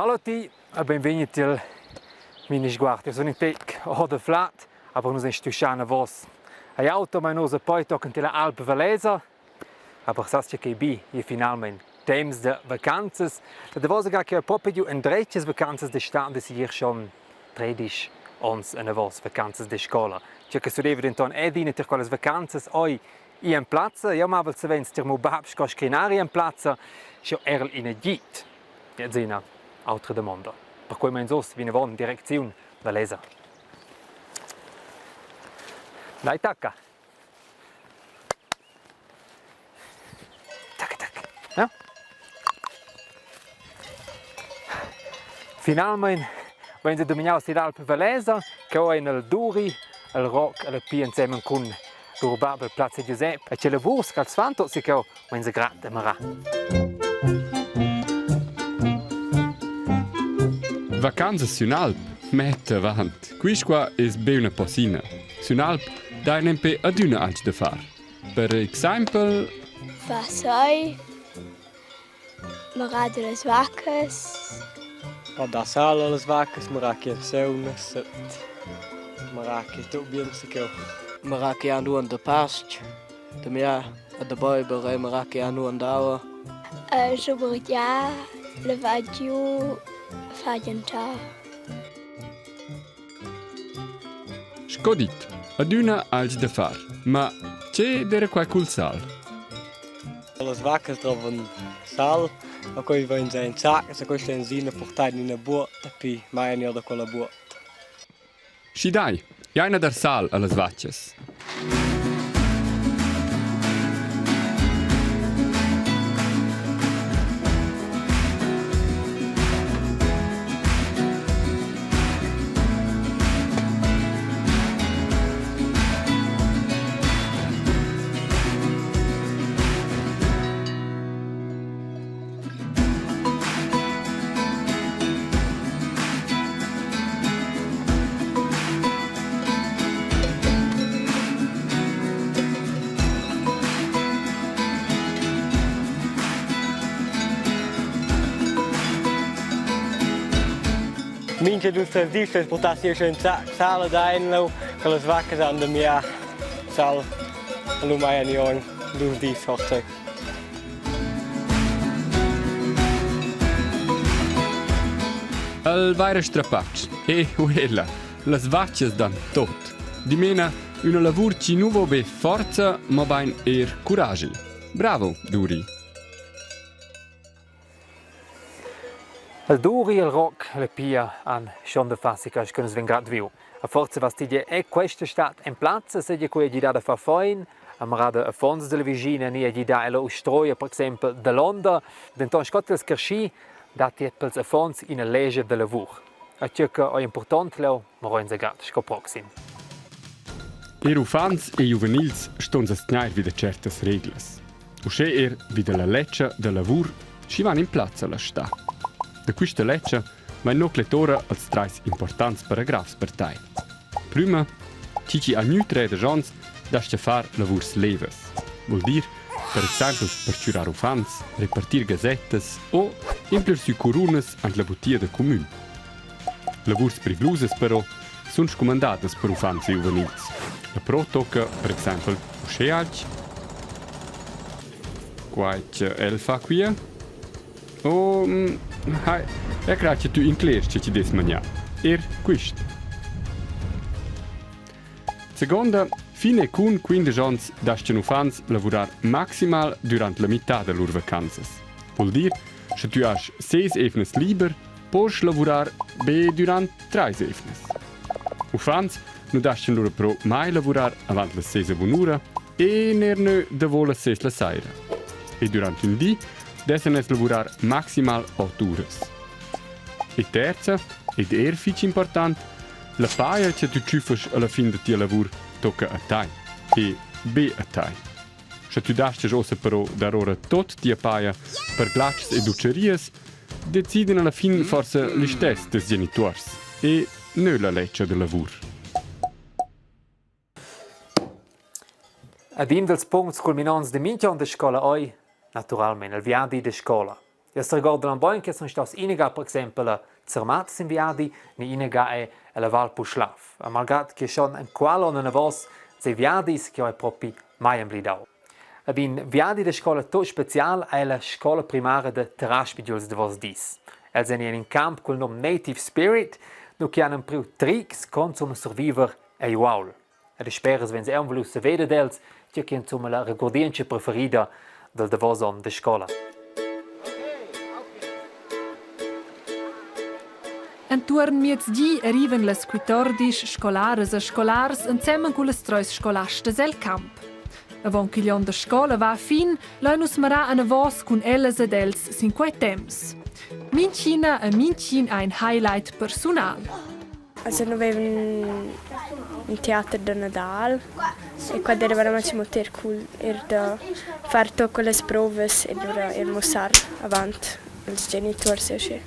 Hallo ti e benvegni tiel Minisguard. Io sun in tec ho da flat, aber nus ein stuschà anavos. Ei auto mein nus poi tochen tiella Alp Valesa, aber sas che quei bi è finalmein temps da vacanzas. La davosa ga che ho propi giu endretgas vacanzas d'estad es ir schon 13 ons anavos vacanzas da scola. Tgei che sudeva denton adina tier quellas vacanzas oi I en plazza, jeu mavel savens tier miu bab sco scrinari en plazza, sch'jeu erel ina git. Gliez ei ina autra damonda. Perquei meins oz vinavon direcziun Valesa. Dai tacca. Tac tac. Ja? Finalmein vein se domignau sill'alp Valesa, cheu ein el Duri, el Roc e la Pia ensemen cun lur bab il Plazi Giusep e tgei lavurs ch'els fan tuts si cheu vein se grad da mirar. Vacanzas sün alp? Metta avant. Quist qua es be üna posina. Sün alp dain nempe adüna alch da far. Per exaimpel Far sai, Marar dallas vaccas. Va da sal allas vaccas, marar che seunas et marar che tut bien si cheu. Marar che han uon da pastg, da miar e da beiber e marar che han uon d'aua. Schubergiar, levar giu, far gentar. Sco dit, adüna alch da far. Ma che d'eira quai cul sal? Las vaccas drovan sal, ma quei vain già in sac, se questa enzina portar in ina buotta, pi mai gnir da quella buotta. Schi dai, jaina dar sal a las vachas. Mincha dus tres dis es portà sia scienza sala d'ainlau che las vaccas han da miar sal. Lu mai ani on dus dis forse. El vaira strapatsch. E uella, las vachas dan tot. Dimena üna lavur chi nu vo be forza, mabain eir curagi. Bravo, Duri. El Duri, il rock, la Pia han schon da far si che nus vegn grad viu. A forza fastidia è questa stad en plazza, seigi quei gidà da far fein, amarada affons dalla vischina ni a gidar ella ustroia per exempel da Londa. Denton sco els creschi datti pels affons ina lescha da lavur. A tgei che ei impurtont leu, mo ins grad sco proxim. Er uffants e giuvenils ston sa tgnair vi da tschertas reglas. Uschè er vi da la ledscha da lavur schi van in plazza la stà. Da quista ledscha vain no clet ora als trais importants paragrafs per tai. Prüma, chi chi ha gnü tredesch ons das-cha far lavurs levas. Vuol dir, per exaimpel perchürar uffants, repartir gazettas o implir sü curunas ant la butia da cumün. Lavurs privlusas però sun scumandadas per uffants e giuvenils. La pro tocca per exaimpel uschè alch quai ch'el fa quia. O hai, eu craj cha tü inclest che chi dess manià. Eir quist. Segonda, fin e cun 15 ons das-chan uffants lavurar maximal dürant la mità da lur vacanzas. Vuol dir, sche tü hast ses evnas liber, posch lavurar be durant trais evnas. Uffants nu das-chan lura però mai lavurar avant las ses a bunura e neir nö davo las ses la saira. E durant ün di dessan els lavurar maximal ot uras. E terza, ed eir fich important, la paja che tü tschüffas alla fin da tia lavur tocca a tai e be a tai. Sche tü dastgas uossa però dar ora tot tia paja per glatschs e dutscherias, deciden alla fin forsa listess tes genituors e nö la ledscha da lavur. Ed in dals puncts culminonts da mintga onn da scola ei naturalmein il viadi da scola. Jeu seregordel bein che sun staus inaga per exempel a Zermatt sin viadi ni inaga è ella Val Puschlav. A malgrad che schon enqual onn anavos sei viadis che ho propi mai emblidau. Ed in viadi da scola tot special ei la scola primara da Tarasp giuls davos dis. Els ein en in camp cul num Native Spirit, nu che han empriu trics co insumma surviver egl uaul. Ed speras vegns aunc voliu saver dad els, tgei che insumma la regurdientscha preferida dal davos onn da scola. Entuorn miezdi arrivan las quittordisch scolaras e scolars ensemen cullas treis scolastas el camp. Avon ch'igl onn da scola va a fin, lein nus marar anavos cun ellas ed els sin quei temps. Mintgina e mintgin ha in highlight persunal. Also noi avevan ün teater da Nadal e qua d'eira veramaing molto cool eir da far tuot quellas prouvas e lura eir muossar avant als genituors e uschè.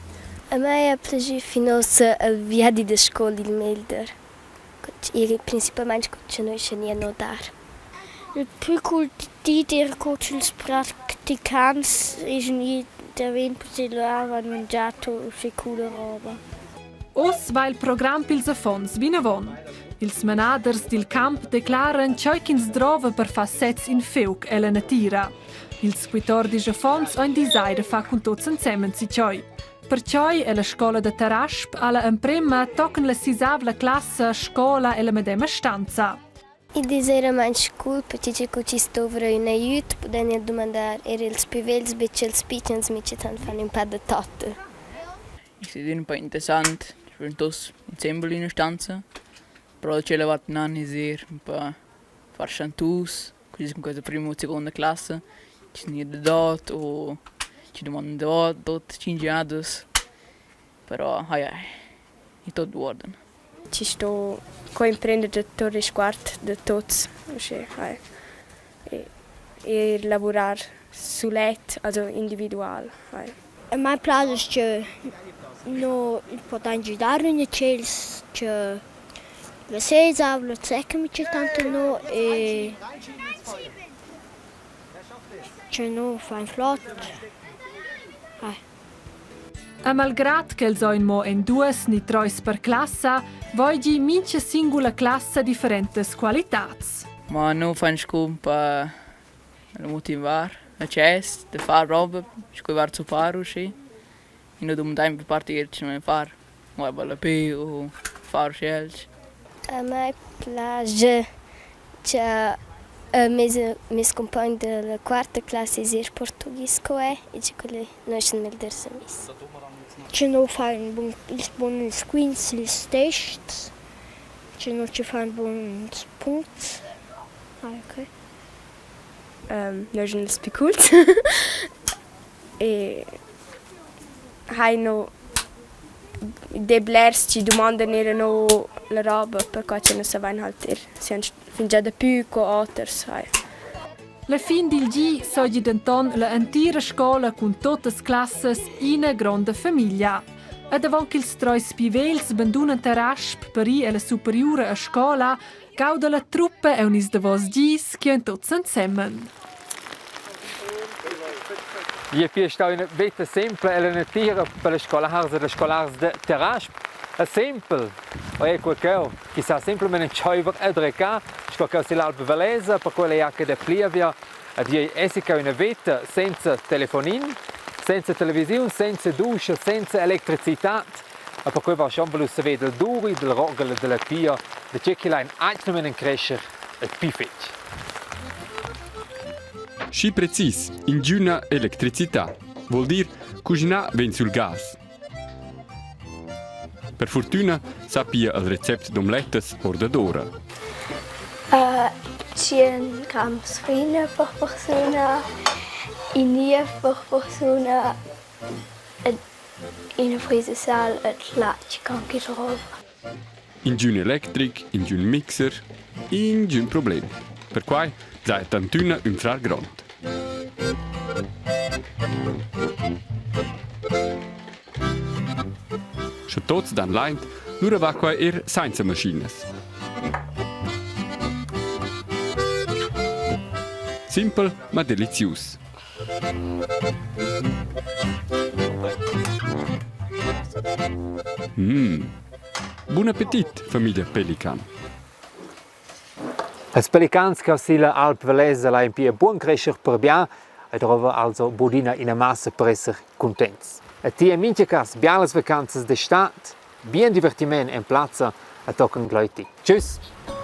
A mai ha plaschü fin uossa il viadi da scoula il meglder, ir principalmaing cun cha nus gnir a nodar. Il plü cool di d'eira co cha'ls practicants eschan i davent perche lur havan mangià tuot usché coola roba. Oz va il program pils affons vinavon. Ils manaders dil camp declaran tgei ch'ins drova per far sez in fiug ella natira. Ils 14 affons ein disai da far cun tuts ensemen si tgei. Perquei è la scola da Tarasp alla emprema tochen la sisavla classa scola ella medema stanza. Id es eir almain cool perche cha cu chi's douvra ün agüd pudain eir dumandar eir ils pü vegls be cha'ls pitschens minchatant fan ün pa da totta. Es ün pa interessant, tuots insembel in üna stanza, però tschella vart nan es eir ün pa far chantus, quist es quasi prüma u seguonda classa, chi gnir dad ot o chi dumondan dad ot tschinch jadas, però ai ai, i tuot uorden. Chi sto co imprender da tour risguard da tuots, uschè ai. E eir lavurar sulet, also individual, ai. A mai plascha che no podain güdar ün a tschels che la sesa la zecca minchatant no e che no fain flot. Ai. E malgrad ch'els ein mo en duas ni treis per classa, voigi mintga singula classa differentas qualitads. Ma nu fain scu per motivar a chest da far roba, scu var zuppar uschi. I nu dumandain per partir che nu far, mo ballapè u far uschè. A mai plaja cha meis meis cumpogn da la quarta classa es eir portugis co è e cha quel è Noi sun meglers amis. Che nu fan bun ils buns quints ils tests, che nu chi fan buns puncts. Ah, okay. Noi sun ils pü cults e hai no de blers chi dumondan eir a no la roba, perquai cha nus savain halt eir siand fingià dapü co oters, hai. La fin dil gi seigi denton la entira scola cun tuttas classas ina gronda famiglia. Ed avon ch'ils treis pli vegls bandunan Tarasp per ir ella superiura a scola, gauda la truppa aunc ils davos gis che ein tuts ensemen. Ie pia stau üna veta sempla ella natira per las scolars e las scolars da Tarasp. E sempel, è quel cheu chi sa semplamein entscheiver a dreccar, sco cheu sill'Alp Valesa, per quella jacca da plievia, ed ei essi cheu üna veta senza telefonin, senza televisiun, senza duscha, senza electricitad. E per quei va schon volu saver dal Duri, dal Rogel e dalla Pia, da tgei che lain atgnamein encrescher e pli fetg. Schi precis, ingüna electricità. Vuol dir, cuginar vegn sul gas. Per furtüna sappia il recept d'omlettas ordadora. Tschien grams farina per persuna, in iev per persuna ed ina frisa sal ed latg con chi drova. Ingün electric, ingün mixer, ingün problem. Perquai saja tantüna ün frar grond. Sche tots dan laint, lura va quai er sainza maschinas. Simpel, ma delizius. Mm. Bun appetit, famiglia Pelican. Els pelicans che silla Alp Valesa lain pia buon crescher per bien e drova also budina ina massa per esser cuntents. E ti en mintga cas bialas vacanzas d'estad, bien divertiment en plazza e tochen gleiti. Tschüss!